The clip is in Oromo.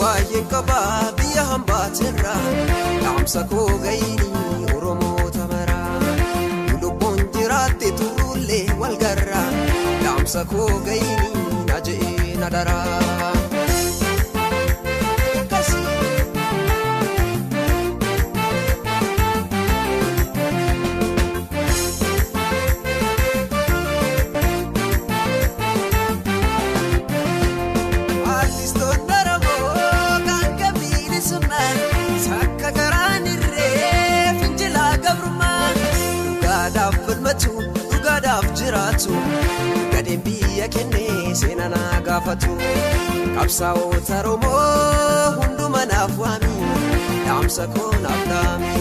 Baay'een qabaa biyya hambaatirra dhaamsa koo gayinii Oromoota maraa lubbuun jiraatte turullee wal garra dhaamsa koo gayinii na je'ee na daraa. Dhugaadhaaf jiraatu gadeen biyya kennee seenaa naa gaafatu qabsaa'ota Oromoo hunduma naaf waami dhaamsa koo naaf dhaami.